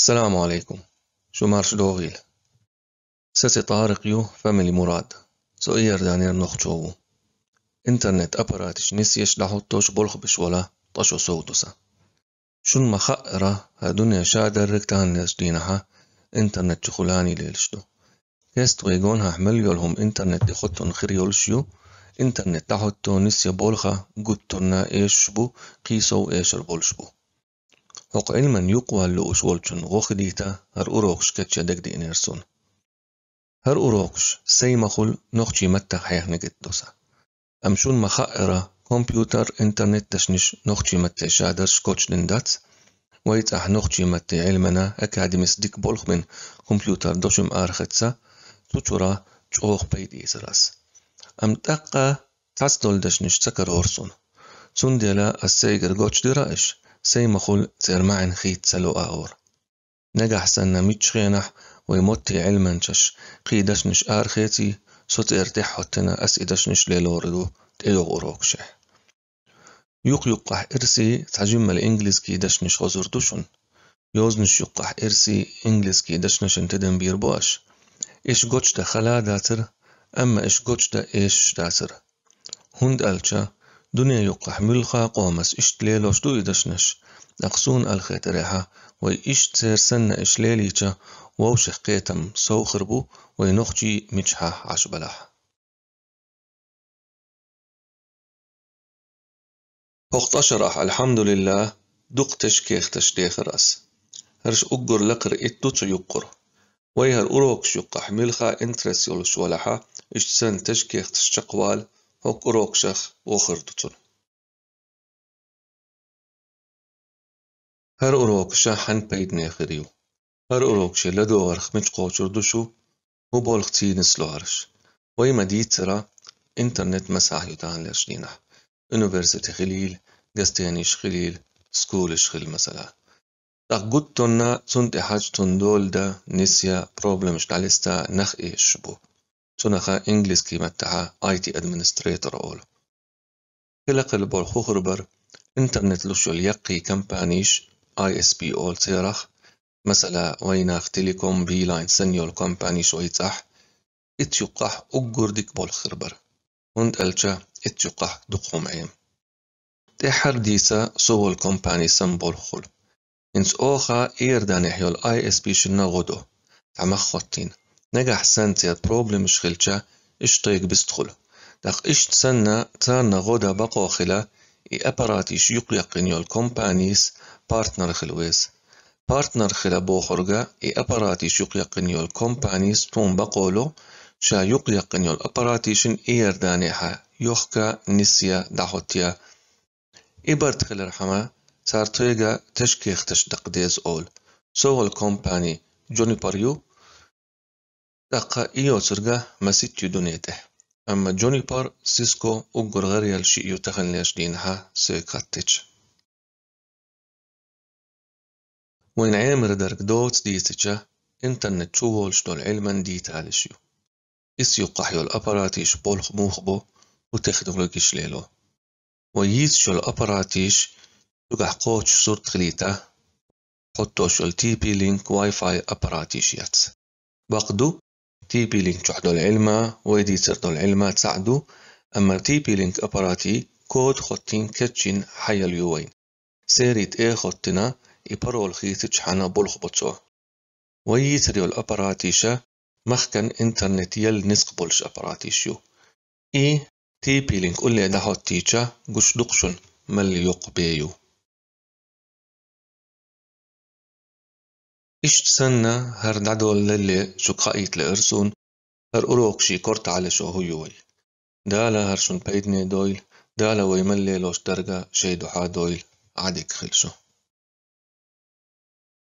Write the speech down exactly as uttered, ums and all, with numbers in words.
السلام عليكم. شو مارش دوغيل؟ ساسي طارق يو فاميلي مراد. سو إير دانير نوخشوو. إنترنت أبراتش نسيش دحوتوش بولخ بشولا طشو سوتوسا. شون ما خأرا ها دنيا شادر ركتان ليش دينها إنترنت شخلاني ليلشتو. كيست ويغون ها حمل يولهم إنترنت دي خطون خير يولشيو. إنترنت دحوتو نسيا بولخا قدتونا إيش بو قيسو إيشر بولش بو. ހޮކު ޢިލްމަން ޔުކުވާލު އުސް ވޮލްޗުން ގޮޚިދީތަ ހަރު އުރޯކުށް ކެއްޗެއް ދެގްދީ ނޭރްސުން. ހަރު އުރޯކުށް ސެއި މަޚުލް ނޮޚްޗީ މައްތަ ހަޔަހް ނެގެއްދޯސަ. އަމް ޝުން މަ ޚައްރަ ކޮމްޕިއުޓަރ އިންޓަރނެޓް ދަށްނިޝް ނޮޚްޗީ މައްތޭ ޝާދަރް ސްކޮޗް ދިން ދާތް. ވައިތް އަހް ނޮޚްޗީ މައްތޭ ޢިލްމަނާ އެކާދިމިސް ދިކް ބޮލްޚް މިން ކޮމްޕިއުޓަރ ދޮށިމް އާރްޚެއްސަ ސުޗުރާ ޗޯޚް ޕެއިދީ ސަރަސް. އަމް ތައްކަ ތަސް ދޮލް ދަށްނިޝް ސަކަރޯރްސުން. ސުންދެލާ އައްސޭގެރް ގޮޗް ދިރައިޝް ސެއި މަޚުލް ސޭރް މާން ޚީތް ސަލޯ އާވޯރް. ނެގަހްސަންނަ މިޗް ޚޭނަ ވައި މޮއްތި ޢިލްމަންޗަށް ކީ ދަށްނިޝް އާރް ޚޭތީ ސޮތޭރް ތެއް ހޮއްތެނަ އަސް އި ދަށްނިޝް ލޭލޯރުދޫ ތެޔޮ އުރޯކުށޭ. ޔުކް ޔުކް އަހް އިރްސީ ތަޖިމްމަލް އިންގިލިސް ކީ ދަށްނިޝް ހޮޒުރް ދުށުން. ޔޯޒްނިޝް ޔުކް އަހް އިރްސީ އިންގިލިސް ކީ ދަށްނަށެން ތެދެން ބީރް ބޮއަށް. އިޝް ގޮޗް ދަ ޚަލާ ދާތިރ، އަމްމަ އިޝް ގޮޗް ދަ އޭޝް ދާތިރ. ހުންދަ އަލްޗަ، ދުނިޔެ ޔުކް އަހް މިލްޚާ ޤޯމަސް އިޝް ލޭލޯޝް ދުއި ދަށްނަށް. އަޤްސޫން އަލްޚޭތެރޭހާ ވައި އިޝް ސޭރް ސަންނަ އިޝް ލޭލީޗަ ވައުޝެހް ކޭތަމް ސޯޚިރްބު ވައި ނޮޚްޗީ މިޗްހާ އާޝުބަލާ. ހޮޚް ތަޝަރަ އަލްޙަމްދުލިއްލާ ދުކް ތެޝްކޭޚް ތަޝް ދޭޚަރަސް. ހަރަށް އުއްގުރް ލަކަރ އިއްތު ޗު ޔުއްކުރު. ވައި ހަރު އުރޯކްޝް ޔުއްކަ މިލްޚާ އިންތްރެސް ޔޮލުޝް ވަލަހަ އިޝްސަން ތެޝްކޭޚް ތަޝް ޗަކުވާލް ހޮކް އުރޯކްޝަ އޯޚަރު ދުތުން. ހަރު އުރޯކްޝަ ހަން ޕެއިދް ނޭޚެރިޔު. ހަރު އުރޯކްޝެ ލަދޯ ވަރަޚް މިޗް ޤޯޗުރު ދުށު ހުބޯލް ތީނިސް ލޯހަރަށް. ވައިމަ ދީތެރަ އިންޓަރނެޓް މަސާހިލު ތާން ލެޝް ދީނަ. އުނިވެރްސިޓީ ޚިލީލް، ގަސްތޭނީޝް ޚިލީލް، ސްކޫލް އިޝް ޚިލް މަސަލާ. ތަ ގުއްތޮންނަ ސުންތެ ހަޖްތުން ދޯލްދަ ނިސްޔަ ޕްރޮބްލެމް ޝް ޑަލިސްތާ ނަޚް އޭޝް ބު. ސުނަޚަ އިންގްލިސް ކީމަތްތަހަ އައިޓީ އެޑްމިނިސްޓްރޭޓަރ އޯލް. ޚިލަޤަލް ބޮޅް ޚުޚުރުބަރް އިންޓަރނެޓް ލުޝޮލް ޔައްޤީ ކަމްޕާނީޝް އައި އެސް ޕީ އޯލް ސޭރަޚް. މަސަލާ ވައިނާޚް ޓެލިކޮމް ބީލާއިން ސަންޔޯލް ކަމްޕާނީޝް ވައިތް އަހް. އިތްޔު ޤަހް އުއްގުރް ދިކް ބޮޅް ޚިރުބަރް. ހުންދަލްޗަ އިތްޔު ޤަހް ދުކުމް އޭމް. ތެހަރް ދީސަ ސޯވަލް ކޮމްޕާނީ ސަންބޯލް ޚުލް. އިންސް އޯޚާ އޭރް ދާނެ ހިޔޮލް އައި އެސް ޕީ ޝިންނަ ގޮދޯ. ތަމަ ޚޮތީން. ނެގަހް ސަންތިއަ ޕްރޮބްލެމް ޝިލްޗަ އިޝްތައިގް ބިސްތް ޚުލް. ދަޚް އިޝް ސަންނަ ތާންނަ ގޮދަ ބަކޯ ޚިލަ އި އަޕަރާތީޝް ޔުކް ޔައްޤިން ޔޮލް ކޮމްޕާނީސް ޕާޓްނަރ ޚިލް ވޭސް. ޕާޓްނަރ ޚިލަ ބޯޚޮރުގަ އި އަޕަރާތީޝް ޔުކް ޔައްޤިން ޔޮލް ކޮމްޕާނީސް ތޫން ބަކޯލޯ ޝާ ޔުކް ޔައްޤިން ޔޮލް އަޕަރާތީޝިން އޭރް ދާނެ ހަ ޔޮހްކަ ނިސްޔަ ދަހޮތިޔަ އިބަރްތް ޚިލަރ ހަމަ ސާރްތޮއިގަ ތެޝްކޭޚް ތަޝް ދަޤް ދޭސް އޯލް. ސޯވަލް ކޮމްޕާނީ ޖޮނިޕަރް ޔު ދައްކަ އިޔޯސުރްގަ މަސިއްޗި ދުނޭތެ. އަމަ ޖޮނިޕަރް ސިސްކޯ އުއްގުރް ޣަރިޔަލް ޝިއިޔު ތަހަން ލޭޝް ދީން ހާ ސޭ ކައްތިޗް. ވައިން އޭމިރަ ދަރްގް ދޯސް ދީސިޗަ އިންޓަރނެޓް ޗުވޯލްޝް ދޮލް އިލްމަން ދީތާލިޝިޔު. އިސް ޔު ޤަހްޔޮލް އަޕަރާތީޝް ބޮލް މޫޚްބޯ އު ތެޚްނޮލޮޖީޝް ލޭލޯ. ވައި އީސް ޝޮލް އަޕަރާތީޝް ތުގަ ކޯޗް ސުރްތް ޚިލީތާ ހޮއްތޯޝޮލް ޓީޕީ ލިންކް ވައިފައި އަޕަރާތީޝިޔަތް. ބަގްދު ޓީޕީ ލިންކް ޗޮހްދޮލް އިލްމާ ވައިދީސަރް ދޮލް އިލްމާ ސައްދު އަމަ ޓީޕީ ލިންކް އަޕަރާތީ ކޯދް ޚޮއްތިން ކެއްޗިން ހަޔަލް ޔުވައިން. ސޭރީތް އޭ ޚޮއްތިނަ އި ޕަރޯލް ޚީތިޗް ހަނަ ބޮލް ޚުބޮތޯ. ވައި ސެރިއަލް އަޕަރާތީޝަ މަޚްކަން އިންޓަރނެޓް ޔަލް ނިސްކް ބޮލްޝް އަޕަރާތީޝިޔު. އީ ޓީޕީ ލިންކް އުއްލޭ ދަހޮއްތީޗަ ގުޝް ދުކްޝުން މަލް ޔޮކް ބޭޔު. އިޝް ސަންނަ ހަރް ދަދޯލް ލެއްލޭ ޝުކް ހައިތް ލެއްރްސުން ހަރް އުރޯކްޝީ ކޮރްތާލެ ޝޯ ހުޔުވައި. ދާލަ ހަރްޝުން ޕައިދްނޭ ދޯއިލް، ދާލަ ވައި މައްލޭ ލޯޝް ދަރްގަ ޝޭ ދުހާ ދޯއިލް އާދެކް ޚިލްޝު.